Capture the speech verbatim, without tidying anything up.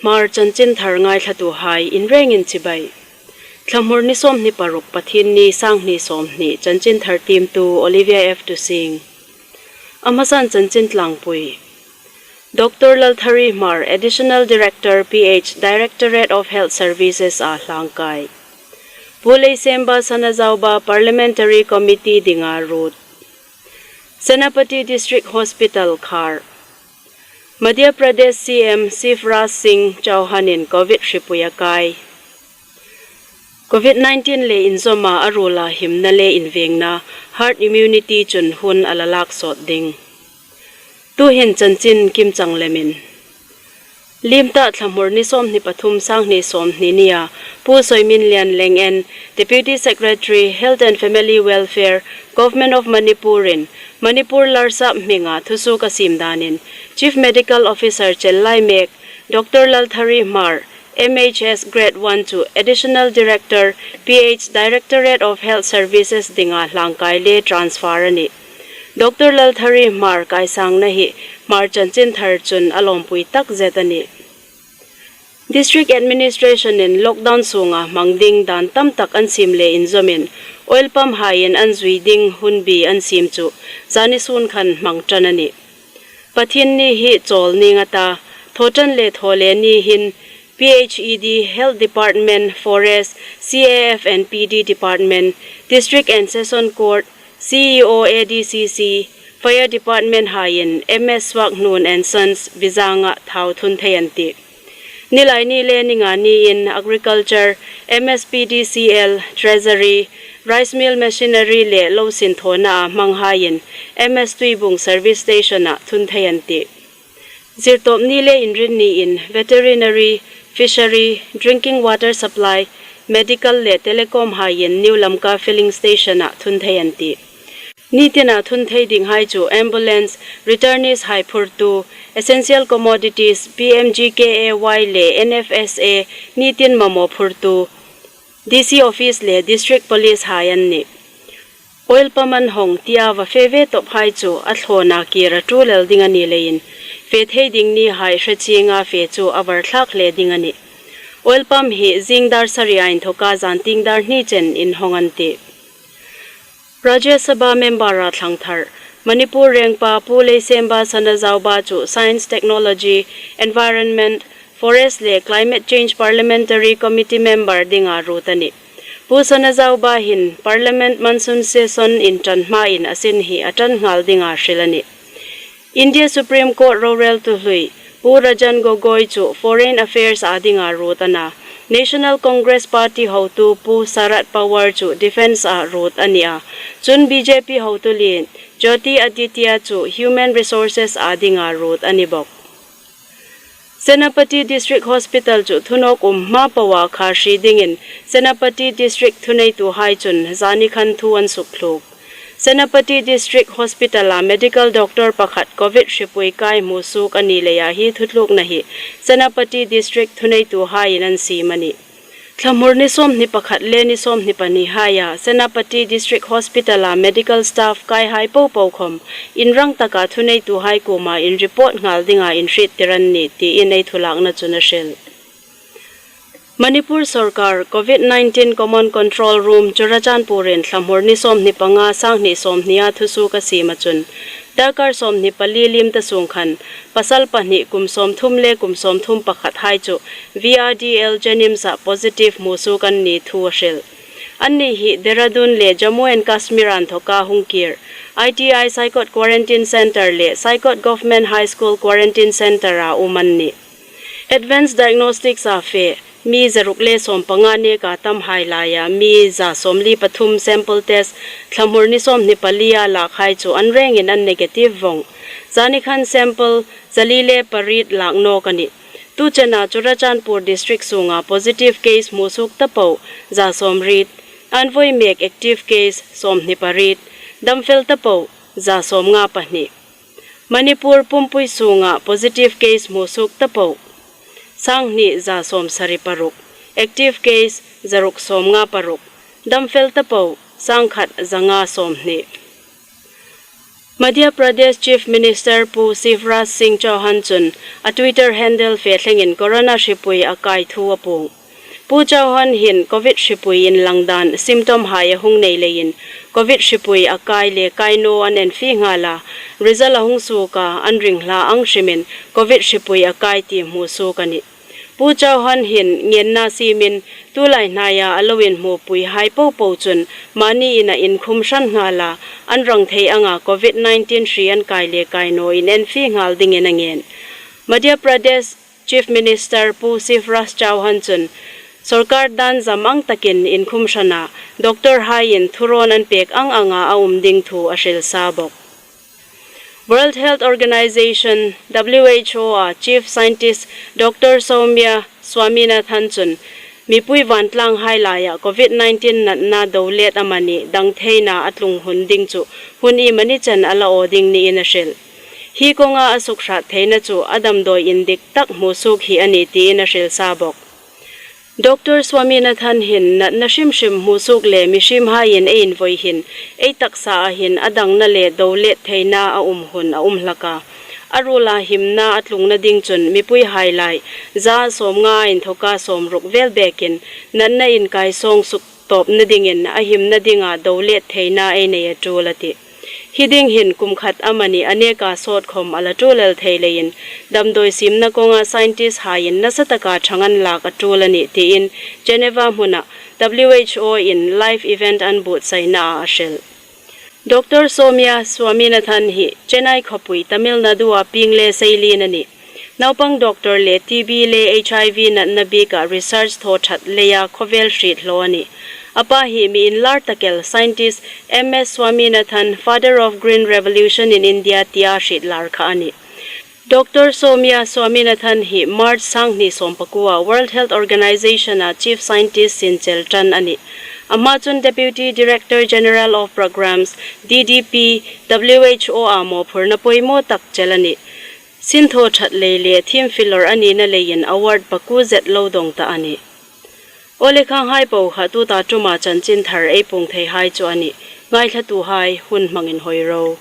Hmar chanchinthar ngaithlatuhai inrengin chibai. Thlamur ni sawmhni paruk, Pathienni, sanghni sawmhni, chanchinthar tiemtu Olivia F Tusing. A hmasan chanchin tlangpui. Doctor Lalthari Hmar, Additional Director P H, Directorate of Health Services a hlangkai. Pu Leisemba Sanajaoba Parliamentary Committee dinga ruot. Senapati District Hospital khar. Madhya Pradesh C M Shivraj Singh Chauhan-in Covid hripui a kai. Covid nineteen le inzawma a ruola himna le invengna, herd immunity chun hun a la lak sawt ding. Tuhin chanchin kimchang lemin. Liem ta Thlamur ni sawmhni pathum, sanghni sawmhni nia, Pu Soiminlian Lengen, Deputy Secretary, Health and Family Welfare, Government of Manipur-in Manipur Larsap hminga thusuok a siem danin, Chief Medical Officer chel lai mek, Doctor Lalthari Hmar, M H S Grade one chu Additional Director, P H, Directorate of Health Services dinga hlangkai le transfer a nih. Doctor Lalthari Hmar kaisangna hi Hmar chanchinthar chun a lawmpui tak zet a nih. District Administration-in lockdown sunga hmang ding dan tam tak an siem le inzawmin, oil pump haiin an zui ding hunbi an siem chu zani sun khan hmang ṭan a nih. Pathienni hi chawl ning a ta, Thawṭan le Thawleni hin P H E D, Health Department, Forest, C A F and P D Department, District and Session Court, C E O A D C C, Fire Department haiin M S Swakhnun and Sons Vizanga thau thun thei an tih. Nilaini le Ningani-in Agriculture, M S P D C L, Treasury, Rice Mill Machinery le lo sinthawna a hmanghaiin M S Tuibung Service Station-a thun thei an tih. Zirtawpni le Inrinni-in Veterinary, Fishery, Drinking Water Supply, Medical le Telecom haiin New Lamka Filling Station-a thun thei an tih. Nitina thun thei dinghai chu ambulance, returnees hai phurtu, essential commodities, P M G K A Y le N F S A, nitin mamaw phurtu, D C office le district police hai an nih. Oil pump an hawng tia va fe ve tawphai chu a thlawna kira ṭul el ding a ni leiin, fe thei ding nihai hre chienga fe chu a var thlak hle ding a nih. Oil pump hi zing dar sari a inthawka zan tieng dar hni chen inhawng an tih. Rajya Sabha member-a thlang thar, Manipur rengpa Pu Leisemba Sanajaoba chu Science, Technology, Environment, Forest le Climate Change Parliamentary Committee member dinga ruot a nih. Pu Sanajaoba hin Parliament monsoon session inṭan hmain a sin hi a ṭan nghal dinga hril a nih. India Supreme Court roreltu hlui, Pu Ranjan Gogoi chu Foreign Affairs a dinga ruot a na. National Congress Party hotu Pu Sharad Pawar chu Defence a ruot a ni a. Chun B J P hotu lien Jyotiraditya chu Human Resources a dinga ruot a ni bawk. Senapati District Hospital chu thunawk um hma poa kha hri dingin Senapati District thuneituhai chun zani khan thu an sukthluk. Senapati District Hospital-a medical doctor pakhat Covid hripui kai hmusuok a ni leia hi thutlukna hi Senapati District thuneituhaiin an siem a nih. Thlamur ni sawmhni pakhat le ni sawmhni pahnihaia Senapati District Hospital-a medical staff kaihai popo khom inrang taka thuneituhai kuoma inreport nghal dinga inhriettir an nih tiin ei thulakna chun a hril. Manipur sawrkar Covid nineteen Common Control Room Churachandpur-in Thlamur ni sawmhni panga, sanghni sawmhnia thusuok a siema chun, darkar sawmhni pali liem ta sung khan pasal pahni kum sawmthum le kum sawmthum pakhat hai chu V R D L JNIMS-a positive hmusuok an ni thu a hril. Anni hi Dehradun le Jammu and Kashmir inthawka hung kir, I T I Saikot Quarantine Centre le Saikot Government High School Quarantine Centre-a um an nih. Advanced Diagnostics-a fe mi zaruk le sawmpanga neka tamhai laia mi za sawmli pathum sample test Thlamur ni sawmhni palia lakhai chu an rengin an negative vawng. Zani khan sample zali le pariet lak nawk a nih. Tu chena Churachandpur District sunga positive case hmusuok ta po za sawmriet, an voi mek active case sawmhni pariet, damfel ta po za sawmnga pahni. Manipur pumpui sunga positive case hmusuok ta po, sanghni za sawmsari paruk, active case zaruk sawmnga paruk, damfel ta po, sangkhat zanga sawmhni. Madhya Pradesh Chief Minister Pu Shivraj Singh Chouhan chun a Twitter handle fe thlengin Corona hripui a kai thu a puong. Pu Chouhan hin Covid hripui inlang dan symptom hai a hung nei leiin Covid hripui a kai le kai naw an en fie nghal a, result a hung suok a, an ring hla ang hrimin Covid hripui a kai ti hmu suok a nih. Pu Chouhan hin ngenna siemin tulai hnaia a lo inhmupui hai popo chun mani ina inkhum hran nghal a, an rang thei anga Covid nineteen hri an kai le kai naw in en fie nghal dingin a ngen. Madhya Pradesh Chief Minister Pu Shivraj Chouhan chun sorkar dan zam ang takin inkhum hran a, doctor haiin thurawn an pek ang anga a um ding thu a hril sa bawk. World Health Organization, W H O a Chief Scientist Doctor Soumya Swaminathan chun mipui vantlang hai laia Covid nineteen natna do let amani dang theina a tlung hun ding chu hun iemani chen a la aw ding niin a hril. Hi kawnga a suk hrat theina chu a damdawi indik tak hmu suok hi a nih tiin a hril sa bawk. Doctor Swaminathan hin natna hrim hrim hmu suok le mihriem haiin ei invoi hin ei taksa a hin a dangna le do let theina a um hun a um hlak a. A ruola himna a tlungna ding chun mipui hai lai za sawmnga inthoka sawmruk vel bekin natna inkai sawng suk tawpna dingin a himna dinga do let theina ei nei a ṭul a tih. Hi ding hin kum khat amani a neka sawt khom a la ṭul el thei leiin damdawi siemna kawnga scientist haiin nasa taka ṭhang an lak a ṭul a nih tiin Geneva hmuna W H O in live event an buotsaina a hril. Doctor Soumya Swaminathan hi Chennai khawpui Tamil Nadu a pieng le seilien a nih. Naupang doctor le T B le H I V natna bika research thaw ṭhat leia khawvel hriet hlaw a nih. A pa hi mi inlar tak el scientist M S Swaminathan, father of Green Revolution in India tia hriet lar kha a nih. Doctor Soumya Swaminathan hi March sanghni sawmpakuo a World Health Organization a Chief Scientist sin chel ṭan a nih. Ama chun Deputy Director General of Programs, D D P, W H O a mawphurna poimaw tak chel a nih. Sin thaw ṭhat lei le thiem filawr a nina leiin award pakuo zet lo dong ta a nih. Aw le, khanghai po kha tuta ṭuma chanchinthar ei puong thei hai chu a nih. Ngaithlatuhai hun hmangin hawi ro.